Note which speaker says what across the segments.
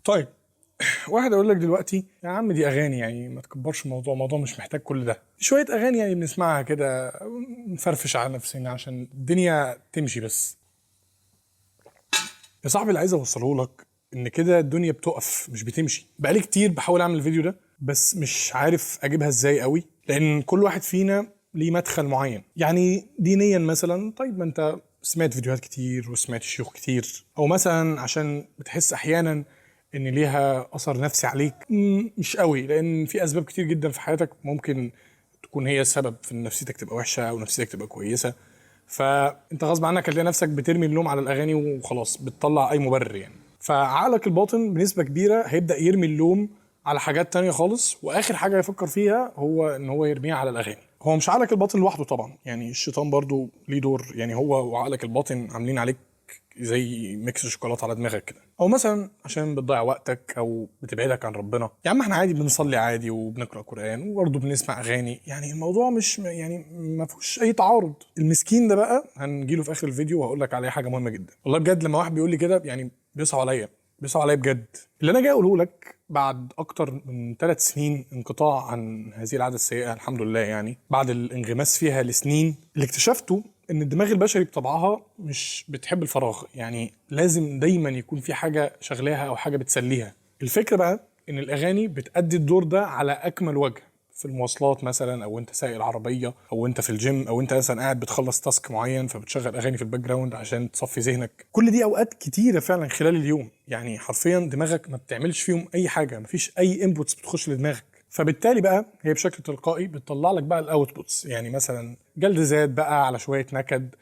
Speaker 1: طيب واحد اقول لك دلوقتي يا عم دي اغاني، يعني ما تكبرش الموضوع، الموضوع مش محتاج كل ده، شوية اغاني يعني بنسمعها كده نفرفش على نفسنا عشان الدنيا تمشي. بس يا صاحبي اللي عايز اوصله لك ان كده الدنيا بتقف مش بتمشي. بقالي كتير بحاول اعمل الفيديو ده بس مش عارف اجيبها ازاي قوي، لان كل واحد فينا ليه مدخل معين. يعني دينيا مثلا، طيب ما انت سمعت فيديوهات كتير وسمعت شيوخ كتير، او مثلا عشان بتحس احيانا ان ليها اثر نفسي عليك، مش قوي، لان في اسباب كتير جدا في حياتك ممكن تكون هي السبب في ان نفسيتك تبقى وحشة او نفسيتك تبقى كويسة. فانت غصب عنك هتلاقي نفسك بترمي اللوم على الاغاني وخلاص، بتطلع اي مبرر يعني. فعقلك الباطن بنسبة كبيرة هيبدا يرمي اللوم على حاجات تانية خالص، واخر حاجة يفكر فيها هو ان هو يرميها على الاغاني. هو مش عقلك الباطن لوحده طبعا، يعني الشيطان برضو ليه دور، يعني هو وعقلك الباطن عاملين عليك زي mix شوكولاتة على دماغك كده. او مثلا عشان بتضيع وقتك او بتبعدك عن ربنا. يا عم احنا عادي بنصلي عادي وبنقرا قران وبرضه بنسمع اغاني، يعني الموضوع مش يعني ما فيهوش اي تعارض. المسكين ده بقى هنجيله في اخر الفيديو وهقول لك عليه حاجة مهمة جدا. والله بجد لما واحد بيقول لي كده يعني بيصعب عليا، بيصعب عليا بجد. اللي انا جاي اقوله لك بعد اكتر من 3 سنين انقطاع عن هذه العادة السيئة الحمد لله، يعني بعد الانغماس فيها لسنين، اللي اكتشفته ان الدماغ البشري بطبعها مش بتحب الفراغ، يعني لازم دايما يكون في حاجة شغلاها او حاجة بتسليها. الفكرة بقى ان الاغاني بتأدي الدور ده على اكمل وجه، في المواصلات مثلا، او انت سايق العربية، او انت في الجيم، او انت مثلا قاعد بتخلص task معين فبتشغل اغاني في ال background عشان تصفي ذهنك. كل دي اوقات كتيرة فعلا خلال اليوم، يعني حرفيا دماغك ما بتعملش فيهم اي حاجة، مفيش اي inputs بتخش لدماغك. فبالتالي بقى هي بشكل تلقائي بتطلع لك بقى ال outputs، يعني مثلا جلد ذات بقى، على شوية نكد،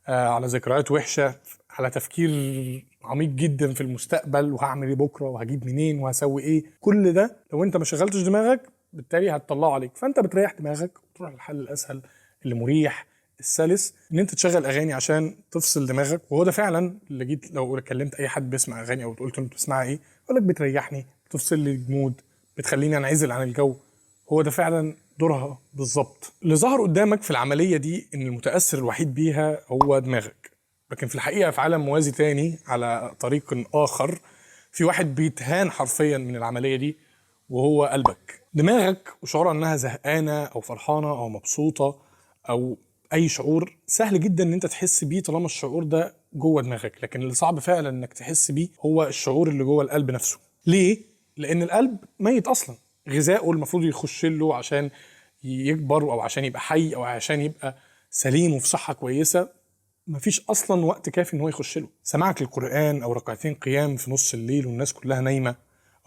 Speaker 1: على ذكريات وحشة، على تفكير عميق جدا في المستقبل، وهعمل ايه بكره، وهجيب منين، وهسوي ايه. كل ده لو انت ما شغلتش دماغك بالتالي هتطلعه عليك. فانت بتريح دماغك وتروح للحل الاسهل اللي مريح السلس، ان انت تشغل اغاني عشان تفصل دماغك. وهو ده فعلا اللي جيت لو كلمت اي حد بيسمع اغاني او قلت له انت بتسمعها ايه، يقول لك بتريحني، بتفصل لي ال mood، بتخليني انعزل عن الجو. هو ده فعلا دورها بالظبط. اللي ظهر قدامك في العملية دي ان المتاثر الوحيد بيها هو دماغك، لكن في الحقيقة في عالم موازي تاني على طريق اخر في واحد بيتهان حرفيا من العملية دي، وهو قلبك. دماغك وشعورها انها زهقانه او فرحانة او مبسوطة او اي شعور سهل جدا ان انت تحس بيه طالما الشعور ده جوه دماغك، لكن اللي صعب فعلا انك تحس بيه هو الشعور اللي جوه القلب نفسه. ليه؟ لان القلب ميت اصلا، غذائه المفروض يخش له عشان يكبر او عشان يبقى حي او عشان يبقى سليم وفي صحة كويسة، مفيش اصلا وقت كافي ان هو يخش له. سماعك للقران او ركعتين قيام في نص الليل والناس كلها نايمة،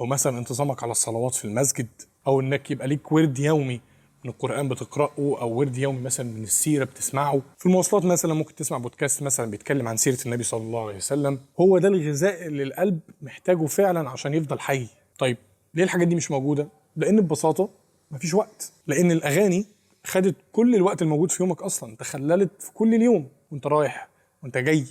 Speaker 1: او مثلا انتظامك على الصلوات في المسجد، او انك يبقى ليك ورد يومي من القرآن بتقرأه، أو ورد يومي مثلا من السيرة بتسمعه. في المواصلات مثلا ممكن تسمع بودكاست مثلا بيتكلم عن سيرة النبي صلى الله عليه وسلم. هو ده الغذاء اللي القلب محتاجه فعلا عشان يفضل حي. طيب ليه الحاجات دي مش موجودة؟ لأن ببساطة مفيش وقت، لأن الأغاني خدت كل الوقت الموجود في يومك أصلا، تخللت في كل اليوم، وانت رايح وانت جاي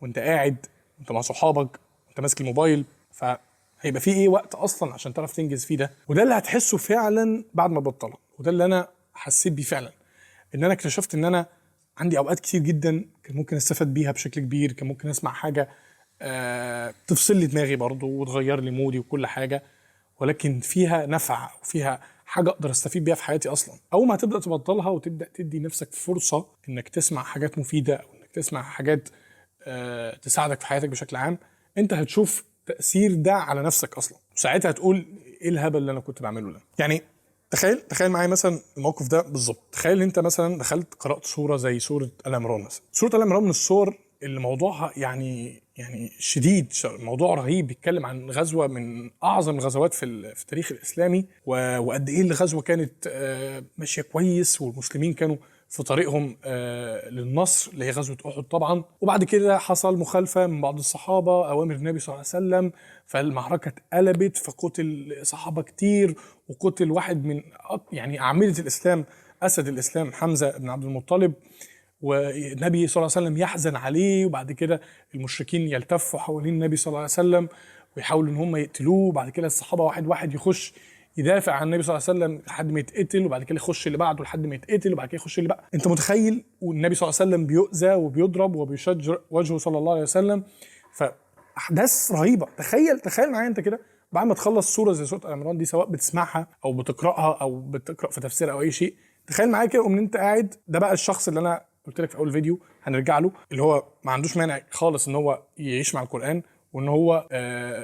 Speaker 1: وانت قاعد وانت مع صحابك وانت ماسك الموبايل، فهيبقى في ايه وقت اصلا عشان تعرف تنجز فيه ده؟ وده اللي هتحسه فعلا بعد ما تبطلها، وده اللي انا حسيت بيه فعلا، ان انا اكتشفت ان انا عندي اوقات كتير جدا كان ممكن استفاد بيها بشكل كبير، كان ممكن اسمع حاجة تفصل لي دماغي برضو وتغير لي مودي وكل حاجة، ولكن فيها نفع وفيها حاجة اقدر استفيد بيها في حياتي اصلا. اول ما هتبدا تبطلها وتبدا تدي نفسك فرصة انك تسمع حاجات مفيدة او انك تسمع حاجات تساعدك في حياتك بشكل عام، انت هتشوف تاثير ده على نفسك اصلا، وساعتها هتقول ايه الهبل اللي انا كنت بعمله ده. يعني تخيل معايا مثلا الموقف ده بالظبط. تخيل ان انت مثلا دخلت قرات سورة زي سورة ال عمران مثلا. سورة ال عمران من السور اللي موضوعها يعني شديد، موضوع رهيب، بيتكلم عن غزوة من اعظم الغزوات في التاريخ الاسلامي، وقد ايه الغزوة كانت ماشية كويس، والمسلمين كانوا في طريقهم للنصر اللي هي غزوة احد طبعا. وبعد كده حصل مخالفة من بعض الصحابة اوامر النبي صلى الله عليه وسلم، فالمعركه اتقلبت، فقتل صحابه كتير، وقتل واحد من يعني اعمدة الاسلام، اسد الاسلام حمزة بن عبد المطلب، والنبي صلى الله عليه وسلم يحزن عليه. وبعد كده المشركين يلتفوا حوالين النبي صلى الله عليه وسلم ويحاولوا ان هم يقتلوه، وبعد كده الصحابة واحد واحد يخش يدافع عن النبي صلى الله عليه وسلم لحد ما يتقتل، وبعد كده يخش اللي بعده لحد ما يتقتل، وبعد كده يخش اللي بعده. انت متخيل؟ والنبي صلى الله عليه وسلم بيؤذى وبيضرب وبيشج وجهه صلى الله عليه وسلم. فاحداث رهيبة. تخيل معايا انت كده بعد ما تخلص سورة زي سورة ال عمران دي، سواء بتسمعها او بتقراها او بتقرا في تفسير او اي شيء، تخيل معايا كده ان انت قاعد، ده بقى الشخص اللي انا قلت لك في اول فيديو هنرجع له، اللي هو ما عندوش مانع خالص ان هو يعيش مع القران وان هو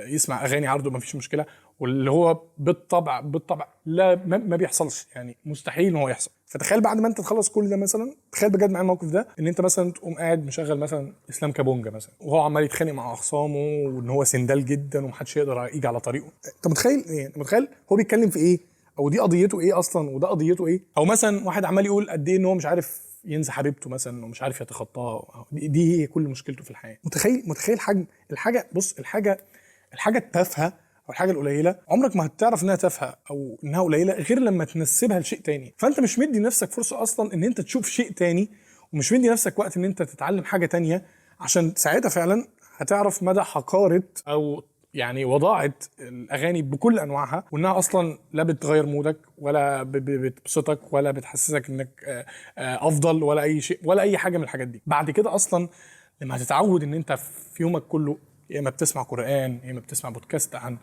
Speaker 1: يسمع اغاني عرضه ما فيش مشكلة، واللي هو بالطبع لا ما بيحصلش، يعني مستحيل ان هو يحصل. فتخيل بعد ما انت تخلص كل ده مثلا، تخيل بجد معايا الموقف ده، ان انت مثلا تقوم قاعد مشغل مثلا اسلام كابونجا مثلا، وهو عمال يتخانق مع اخصامه وان هو سندال جدا ومحدش يقدر يجي على طريقه. انت متخيل ايه؟ انت متخيل هو بيتكلم في ايه؟ او دي قضيته ايه اصلا؟ وده قضيته ايه؟ او مثلا واحد عمال يقول قد ايه ان هو مش عارف ينسى حبيبته مثلا ومش عارف يتخطاها، دي هي كل مشكلته في الحياة. متخيل حجم الحاجة. بص، الحاجة التافهة او الحاجة القليلة عمرك ما هتعرف انها تافهة او انها قليله غير لما تنسبها لشيء تاني. فانت مش مدي نفسك فرصة اصلا ان انت تشوف شيء تاني، ومش مدي نفسك وقت ان انت تتعلم حاجة تانية، عشان ساعتها فعلا هتعرف مدى حقارة او يعني وضاعه الاغاني بكل انواعها، وانها اصلا لا بتغير مودك ولا بتبسطك ولا بتحسسك انك افضل ولا اي شيء ولا اي حاجة من الحاجات دي. بعد كده اصلا لما هتتعود ان انت في يومك كله يا اما بتسمع قران يا اما بتسمع بودكاست عن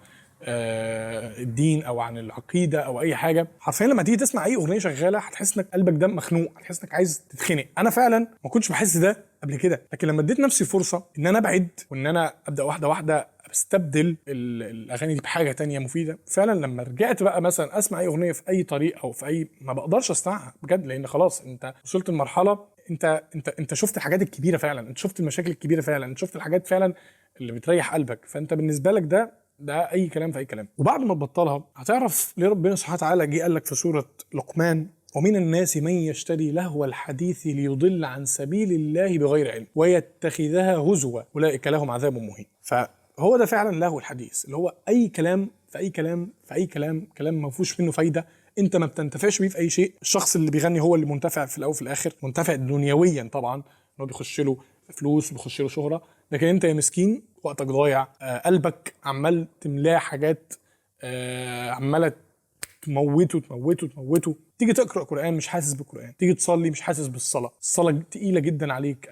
Speaker 1: الدين او عن العقيدة او اي حاجة، حرفيا لما تيجي تسمع اي اغنية شغالة هتحس انك قلبك ده مخنوق، هتحس انك عايز تتخنق. انا فعلا ما كنتش بحس ده قبل كده، لكن لما اديت نفسي فرصة ان انا ابعد وان انا ابدا واحدة واحدة استبدل الاغاني دي بحاجة تانية مفيدة، فعلا لما رجعت بقى مثلا اسمع اي اغنية في اي طريق او في اي، ما بقدرش اسمعها بجد، لان خلاص انت وصلت لمرحلة انت انت انت شفت الحاجات الكبيرة فعلا، انت شفت المشاكل الكبيرة فعلا، انت شفت الحاجات فعلا اللي بتريح قلبك. فانت بالنسبة لك ده اي كلام في اي كلام. وبعد ما تبطلها هتعرف ليه ربنا سبحانه وتعالى جه قال لك في سورة لقمان: ومن الناس من يشتري لهو الحديث ليضل عن سبيل الله بغير علم ويتخذها هزوا اولئك لهم عذاب مهين. فهو ده فعلا لهو الحديث، اللي هو اي كلام في اي كلام في اي كلام، كلام ما فيهوش منه فايده، انت ما بتنتفعش بيه في اي شيء. الشخص اللي بيغني هو اللي منتفع في الاول وفي الاخر، منتفع دنيويا طبعا، ان هو بيخش له فلوس وبيخش له شهره، لكن انت يا مسكين وقتك ضايع، قلبك عمال تملاه حاجات، عماله تموته تموته تموته. تيجي تقرا قران مش حاسس بالقران، تيجي تصلي مش حاسس بالصلاة، الصلاة تقيلة جدا عليك،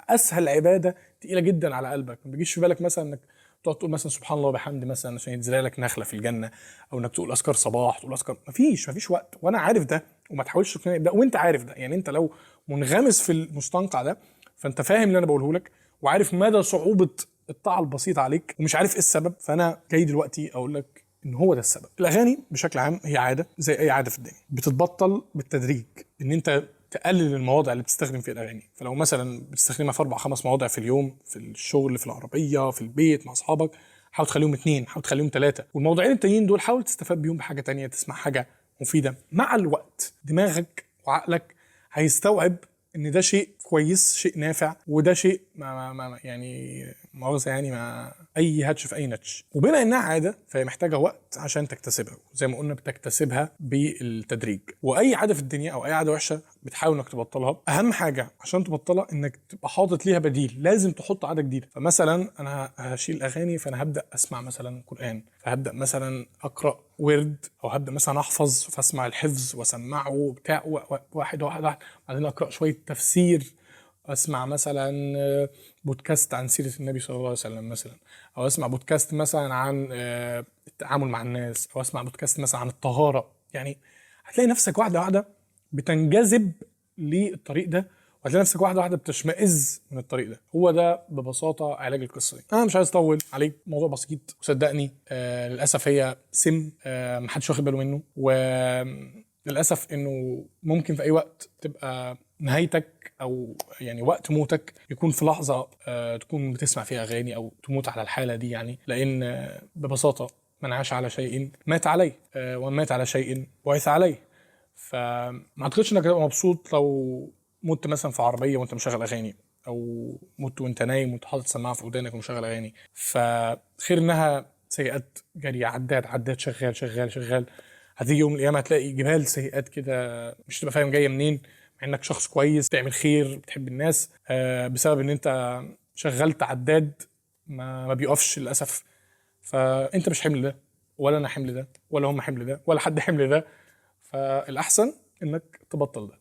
Speaker 1: اسهل عباده تقيلة جدا على قلبك. ما بيجيش في بالك مثلا انك تقعد تقول مثلا سبحان الله وبحمده مثلا عشان يتزرع لك نخله في الجنة، او انك تقول اذكار صباح، تقول اذكار، مفيش وقت. وانا عارف ده، وما تحاولش تقنعني ده وانت عارف ده، يعني انت لو منغمس في المستنقع ده فانت فاهم اللي انا بقوله لك، وعارف مدى صعوبة الطاعة البسيطة عليك، ومش عارف ايه السبب. فانا جاي دلوقتي اقول لك ان هو ده السبب. الاغاني بشكل عام هي عادة زي اي عادة في الدنيا، بتتبطل بالتدريج، ان انت تقلل المواضع اللي بتستخدم فيها الاغاني. فلو مثلا بتستخدمها في 4 5 مواضع في اليوم، في الشغل، في العربية، في البيت، مع اصحابك، حاول تخليهم 2، حاول تخليهم 3، والموضوعين التانيين دول حاول تستفاد بيهم بحاجة تانية، تسمع حاجة مفيدة. مع الوقت دماغك وعقلك هيستوعب ان ده شيء كويس، شيء نافع، وده شيء ما ما ما يعني مؤاخذة يعني ما اي هاتش في اي نتش. وبما انها عادة فهي محتاجه وقت عشان تكتسبها، وزي ما قلنا بتكتسبها بالتدريج. واي عادة في الدنيا او اي عادة وحشة بتحاول انك تبطلها، اهم حاجة عشان تبطلها انك تبقى حاطط ليها بديل، لازم تحط عادة جديدة. فمثلا انا هشيل اغاني، فانا هبدا اسمع مثلا قران، فهبدا مثلا اقرا ورد، او هبدا مثلا احفظ، فاسمع الحفظ واسمعه بتاع واحد واحد واحد، بعدين اقرا شوية تفسير، اسمع مثلا بودكاست عن سيره النبي صلى الله عليه وسلم مثلا، او اسمع بودكاست مثلا عن التعامل مع الناس، او اسمع بودكاست مثلا عن الطهارة. يعني هتلاقي نفسك واحدة واحدة بتنجذب للطريق ده، وهتلاقي نفسك واحدة واحدة بتشمئز من الطريق ده. هو ده ببساطة علاج القصة دي. انا مش عايز اطول عليك، موضوع بسيط وصدقني للاسف هي سم محدش واخد باله منه، وللاسف انه ممكن في اي وقت تبقى نهايتك، او يعني وقت موتك يكون في لحظة تكون بتسمع فيها اغاني او تموت على الحالة دي، يعني لان ببساطة من عاش على شيء مات عليه، ومن مات على شيء بعث عليه. فما اعتقدش انك هتبقى مبسوط لو مت مثلا في عربية وانت مشغل اغاني، او مت وانت نايم وانت حاطط سماعه في ودانك ومشغل اغاني. فخير انها سيئات جارية، عداد عداد شغال شغال شغال، هتيجي يوم القيامة هتلاقي جبال سيئات كده مش تبقى فاهم جاية منين، مع انك شخص كويس بتعمل خير بتحب الناس، بسبب ان انت شغلت عداد ما بيقفش للاسف. فانت مش حمل ده، ولا انا حمل ده، ولا هم حمل ده، ولا حد حمل ده. فالاحسن انك تبطل ده.